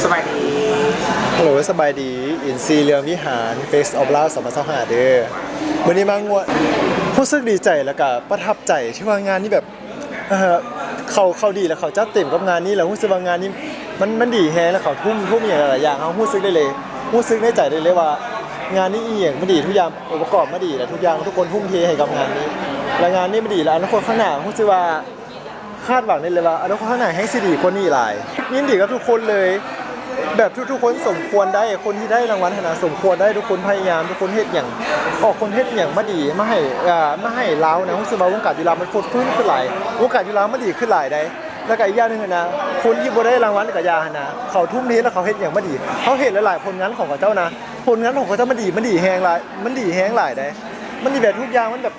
ສະບາຍດີ ຮັລໂຫຼ ສະບາຍດີ ອິນຊີເລື່ອງວິຫານ Face of Love ສອງພັນຊາວຫ້າເດີ. ມື້ນີ້ມາງວດ ຮູ້ສຶກດີໃຈ ແລ້ວກະປະທັບໃຈທີ່ວ່າງານນີ້ແບບ ເອີ ເຂົາ ເຂົາດີ ແລ້ວເຂົາຈັດເຕັມກັບງານນີ້ ແລ້ວຮູ້ສຶກວ່າງານນີ້ມັນ ມັນດີແຮງ ແລ້ວເຂົາທຸ່ມ ທຸ່ມອີ່ຫຍັງຫຼາຍໆຢ່າງ ເຮົາຮູ້ສຶກໄດ້ເລີຍ ຮູ້ສຶກໃນໃຈໄດ້ເລີຍວ່າ ງານນີ້ອີ່ຫຍັງມັນດີ ທຸກຢ່າງອົງປະກອບມາດີ ແລ້ວທຸກຢ່າງທຸກຄົນທຸ່ມເທໃຫ້ກັບງານນີ້ ແລ້ວງານນີ້ມັນດີ ແລ້ວອະນາຄົດຂ້າງໜ້າຮູ້ສຶກວ່າ ຄາດຫວັງໄດ້ເລີຍວ່າ ອະນາຄົດຂ້າງໜ້າແຮ່ງຊິດີກວ່ານີ້ຫຼາຍ. ຍິນດີກັບທຸກຄົນເລີຍ ແບບທຸກໆຄົນສົມຄວນໄດ້ ຄົນທີ່ໄດ້ລາງວັນຫັ້ນນະ ສົມຄວນໄດ້ ທຸກຄົນພະຍາຍາມ ທຸກຄົນເຮັດຫຍັງ ອອກຄົນເຮັດຫຍັງມາດີ ມາໃຫ້ ອ່າ ມາໃຫ້ລາວນະ ຮູ້ສຶກວ່າວົງການກິລາມັນຟົດຟື້ນຂຶ້ນຫຼາຍ ວົງການກິລາມັນດີຂຶ້ນຫຼາຍໃດ໋. ແລ້ວກະອີກຢ່າງໜຶ່ງຫັ້ນນະ ຄົນທີ່ບໍ່ໄດ້ລາງວັນກະຢ່າຫັ້ນນະ ເຂົາທຸ່ມເທ ແລ້ວເຂົາເຮັດຫຍັງມາດີ ເຮົາເຫັນຫຼາຍໆຜົນງານຂອງເຂົາເຈົ້ານະ ຜົນງານຂອງເຂົາເຈົ້າມັນດີ ມັນດີແຮງຫຼາຍ ມັນດີແຮງຫຼາຍໃດ໋ ມັນດີແບບທຸກຢ່າງ ມັນແບບ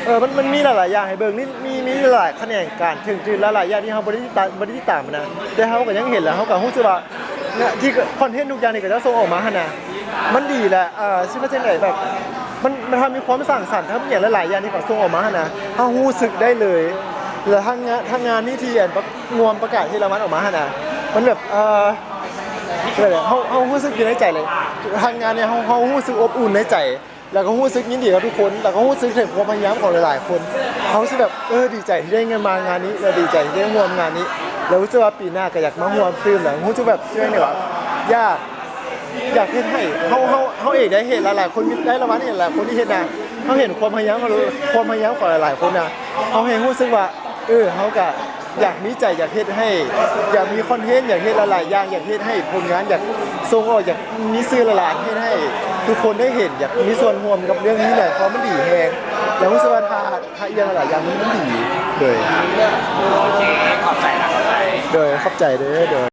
ເອີ ມັນ ມັນມີຫຼາຍໆຢ່າງໃຫ້ເບິ່ງ ມີ ມີ ມີຫຼາຍຂະແໜງການ ເຖິງຈະຫຼາຍໆຢ່າງທີ່ເຮົາບໍ່ໄດ້ຕິດຕາມ ບໍ່ໄດ້ຕິດຕາມນະ ແຕ່ເຮົາກໍຍັງເຫັນ ແລ້ວເຮົາກໍຮູ້ສຶກວ່າ ທີ່ຄອນເທັນທຸກຢ່າງທີ່ເຂົາເຈົ້າສົ່ງອອກມາຫັ້ນນະ ມັນດີແຫຼະ ເອີ ຊິວ່າຈັ່ງໃດ ແບບ ມັນ ມັນ ເຮົາມີຄວາມສ້າງສັນ ທັງອີ່ຫຍັງຫຼາຍໆຢ່າງທີ່ເຂົາສົ່ງອອກມາຫັ້ນນະ ເຮົາຮູ້ສຶກໄດ້ເລີຍ ແລ້ວທັງງານ ທັງງານນີ້ທີ່ອັນ ງວມປະກາດເຮັດລາງວັນອອກມາຫັ້ນນະ ມັນແບບ ເອີ ເຮົາ ເຮົາຮູ້ສຶກຢູ່ໃນໃຈເລີຍ ທັງງານນີ້ເຮົາ ເຮົາຮູ້ສຶກອົບອຸ່ນໃນໃຈ ແລ້ວກໍຮູ້ສຶກຍິນດີກັບທຸກຄົນ ແລ້ວກໍຮູ້ສຶກເຖິງຄວາມພະຍາຍາມຂອງຫຼາຍໆຄົນ ເຮົາຮູ້ສຶກແບບ ເອີ ດີໃຈທີ່ໄດ້ມາງານນີ້ ແລ້ວດີໃຈທີ່ໄດ້ຮ່ວມງານນີ້ ແລ້ວຮູ້ສຶກວ່າປີໜ້າກໍຢາກມາຮ່ວມຕື່ມ ແລ້ວຮູ້ສຶກແບບ ຈັ່ງໃດວະ ຢາກ ຢາກເຮັດໃຫ້ ເຮົາ ເຮົາ ເຮົາເອງໄດ້ເຫັນຫຼາຍໆຄົນ ມີ ໄດ້ລາງວັນ ເຫັນຫຼາຍຄົນທີ່ເຮັດນະ ເຮົາເຫັນຄວາມພະຍາຍາມ ຄວາມພະຍາຍາມຂອງຫຼາຍໆຄົນນະ ເຮົາແຮ່ງຮູ້ສຶກວ່າ ເອີ ເຮົາກະ ຢາກມີໃຈ ຢາກເຮັດໃຫ້ ຢາກມີຄອນເທັນ ຢາກເຮັດຫຼາຍໆຢ່າງ ຢາກເຮັດໃຫ້ຜົນງານ ຢາກສົ່ງອອກ ຢາກມີຊື່ຫຼາຍໆ ເຮັດໃຫ້ທຸກຄົນໄດ້ເຫັນ ຢາກມີສ່ວນຮ່ວມກັບເລື່ອງນີ້ແຫຼະ ເພາະມັນດີແຮງ ແລ້ວຮູ້ສຶກວ່າຖ້າ ຖ້າອີ່ຫຍັງຫຼາຍໆຢ່າງມັນ ມັນດີ ໂດຍ ໂອເຄ ຂອບໃຈນະ ຂອບໃຈ ໂດຍ ຂອບໃຈເດີ ໂດຍ.